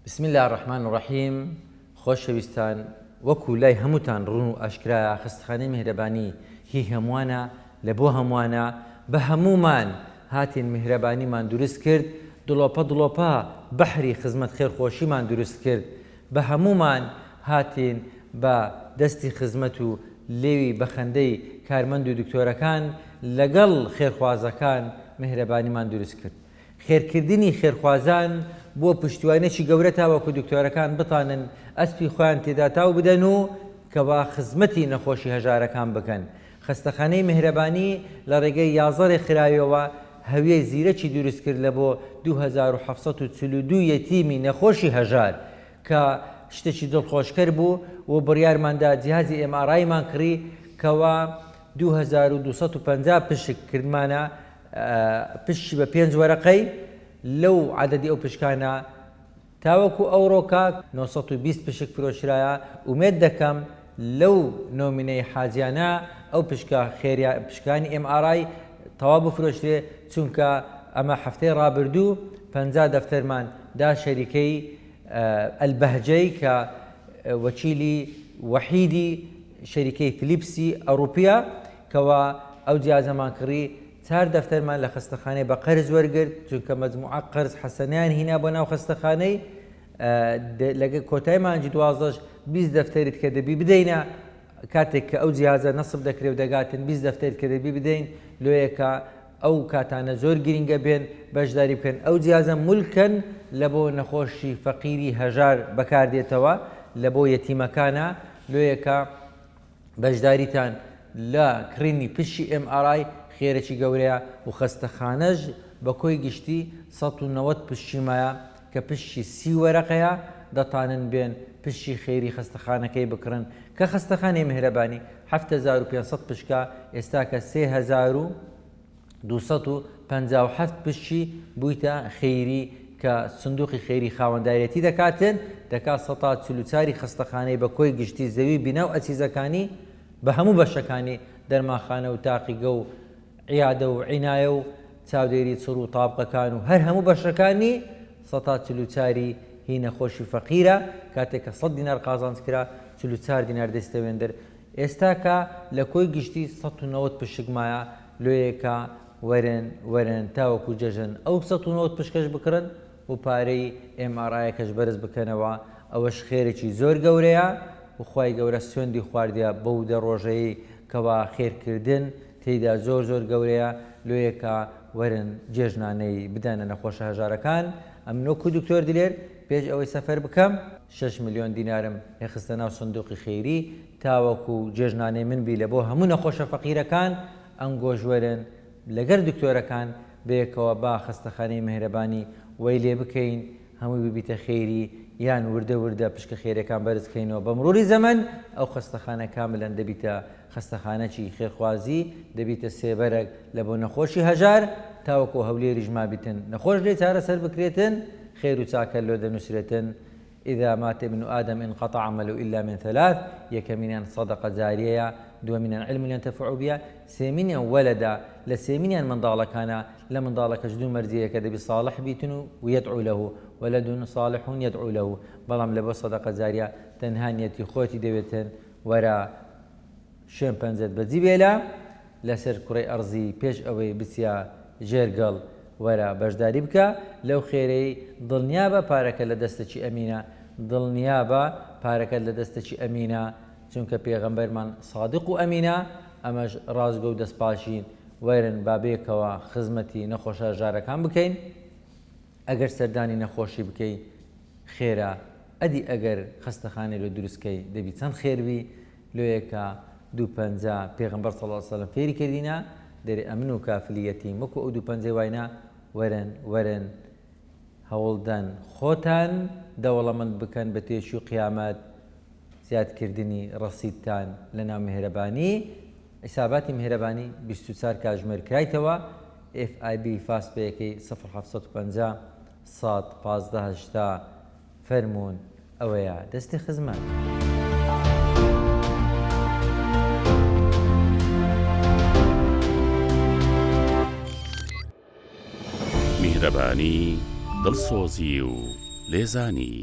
بسم اللە الرحمن الرحیم خۆشەویستان وەکو لای هەمووتان ڕوون و ئاشکرایە خەستەخانەی میهرەبانی هی هەمووانە لە بۆ هەمووانە بە هەموومان هاتین میهرەبانیمان دروست کرد دڵۆپە دڵۆپە بەحری خزمەت خێرخۆشیمان دروست کرد بە هەموومان هاتین بە دەستی خزمەت و لێوی بەخەندەی کارمەند و دکتۆرەکان لەگەڵ خێرخوازەکان میهرەبانیمان دروست کرد. خێرکردنی خێرخوازان بووە پشتیوانێکی گەورە تاوەکو دکتۆرەکان بتانن ئەسپی خۆیان تێدا تاو بدەن و کەوا خزمەتی نەخۆشی هەژارەکان بکەن. خەستەخانەی میهرەبانی لە ڕێگەی 11 ڕێکخراویەوە هەویەی زیرەکی دروست کرد لە بۆ 2742 یەتیمی نەخۆشی هەژار کە شتێکی دڵخۆشکەر بوو و بڕیارماندا جیهازی MRI مان کڕی کەوا 2250 پشک کردمانە پشکی بە پێنج وەرەقەی لەو عەدەدی ئەو پشکانە تاوەکو ئەوڕۆکە 920 پشک فرۆشرایە ئومێد دەکەم لەو نۆمینەی حاجیانە ئەو پشکە خێریا پشکانی MRI تەوا بفرۆشرێ چونکە ئەمە هەفتەی ڕابردوو 50 دەفتەرمان دا شەریکەی ئەلبەهجەی کە وەکیلی وەحیدی شەریکەی فلیپسی ئەوروپیە کەوا ئەو جیازەمان کڕی چار دەفتەرمان لە خەستەخانەی بە قەرز وەرگرت چونکە مەجموعە قەرز حەسەنیان هینا بۆ ناو خەستەخانەی لەگە کۆتای مانگی دوازدەش 20 دەفتەریت کە دەبی بدەینە کاتێک کە ئەو جیازە نەسب دەکرێت و دەگاتن 20 دەفتەریت کە دەبی بدەین لۆیەکە ئەو کاتانە زۆر گرینگە بێن بەشداری بکەن ئەو جیازە مولکەن لە بۆ نەخۆشی فەقیری هەژار بەکاردێتەوە لە بۆ یەتیمەکانە لۆیەکە بەشداریتان لە کڕینی پشکی MRI خێرێکی گەورەیە و خەستەخانەش بە کۆی گشتی 190 پشکی مایە کە پشکی سی وەرەقەیە دەتانن بێن پشکی خێری خەستەخانەکەی بکڕن کە خەستەخانەی میهرەبانی 7500 پشکە ئێستاکە 3257 پشکی بوویتە خەیری کە سندوقی خەیری خاوەنداریەتی دەکاتن دەکات سەتا 44 ی خەستەخانەی بە کۆی گشتی زەوی بینا و ئەچیزەکانی بە هەموو بەشەکانی دەرمانخانە و تاقیگە و عیادە و عینایە و چاودێری چڕ و تابقەکان و هەر هەموو بەشەکانی سەتا 44 ی هی نەخۆشی فەقیرە کاتێک کە 100 دینار قازانج کرا 44 دینار دەستە وێندر ئێستاکە لە کۆی گشتی 190 پشک مایە لۆیەکە وەرن وەرن تاوەکو جەژن ئەو 190 پشکەش بکڕن و پارەی MRI ەکەش بەرز بکەنەوە ئەوەش خێرێکی زۆر گەورەیە و خوای گەورە سوێندی خواردیە بەو دە ڕۆژەی کەوا خێرکردن تێیدا زۆر زۆر گەورەیە لۆیەکە وەرن جێژنانەی بدەنە نەخۆشە هەژارەکان ئەمن وەکو دکتۆر دلێر پێش ئەوەی سەفەر بکەم شەش ملیۆن دینارم هێخستە ناو سندوقی خێری تاوەکو جێژنانەی من بی لە بۆ هەموو نەخۆشە فەقیرەکان ئەنگۆش وەرن لەگەر دکتۆرەکان بەیەکەوە با خەستەخانەی مهرەبانی وەی لێ بکەین هەمووی ببیتە خێری یان وردە وردە پشکە خێرەکان بەرز کەینەوە بە مروری زەمەن ئەو خەستەخانە کاملەن دەبیتە خەستەخانەکی خێرخوازی دەبیتە سێبەرەک لە بۆ نەخۆشی هەژار تاوەکو هەولێریش مابیتن نەخۆش لێ چارەسەر بکرێتن خێر و چاکە لۆ دەنووسرێتن اذا مات ابن آدم انقطع عمله الا من ثلاث، یەکەمینیان صدقە جاریەیە، دووەمینیان علم ينتفع به، سێمینیان ولدە، لە سێمینیان منداڵەکانە، لە منداڵەکەش دوو مەرجی هەیە کە دەبی صالح بیتن و يدعو له، ولد صالح يدعو له، بەڵام لە بۆ صدقە جاریە تەنها نیەتی خۆتی دەوێتن وەرە شوێن پەنجەت بەجی بێلە لەسەر کوڕەی ئەڕزی پێش ئەوەی بچیە ژێر گڵ وەرە بەشداری بکە لەو خێرەی دڵنیابە پارەکە لە دەستەکی ئەمینە دڵنیابە پارەکەت لە دەستەکی ئەمینە چونکە پێغەمبەرمان سادق و ئەمینە ئەمەش ڕاستگۆ و دەستپاکین وەرن با بێکەوە خزمەتی نەخۆشە هەژارەکان بکەین ئەگەر سەردانی نەخۆشی بکەی خێرە ئەدی ئەگەر خەستەخانەی لۆ دروست کەی دەبی چەند خێر بی لۆیەکە دوو پەنجە پێغەمبەر صلی اللە علیە وسلم فێری کردینە دەرێ ئەمن و کافلی یەتیم وەکو ئەو دوو پەنجەی واینە وەرن وەرن هەوڵدەن خۆتان دەوڵەمەند بکەن بە تێچووی قیامەت زیادکردنی ڕەسیدتان لەناو میهرەبانی حیساباتی میهرەبانی 24 کاژمێر کرایتەوە FIB فاست پەیەکەی 0750 سات 15 هەشتا فەرموون ئەوەیە دەستی خزمەت. میهرەبانی، دڵسۆزی و. لێزانی.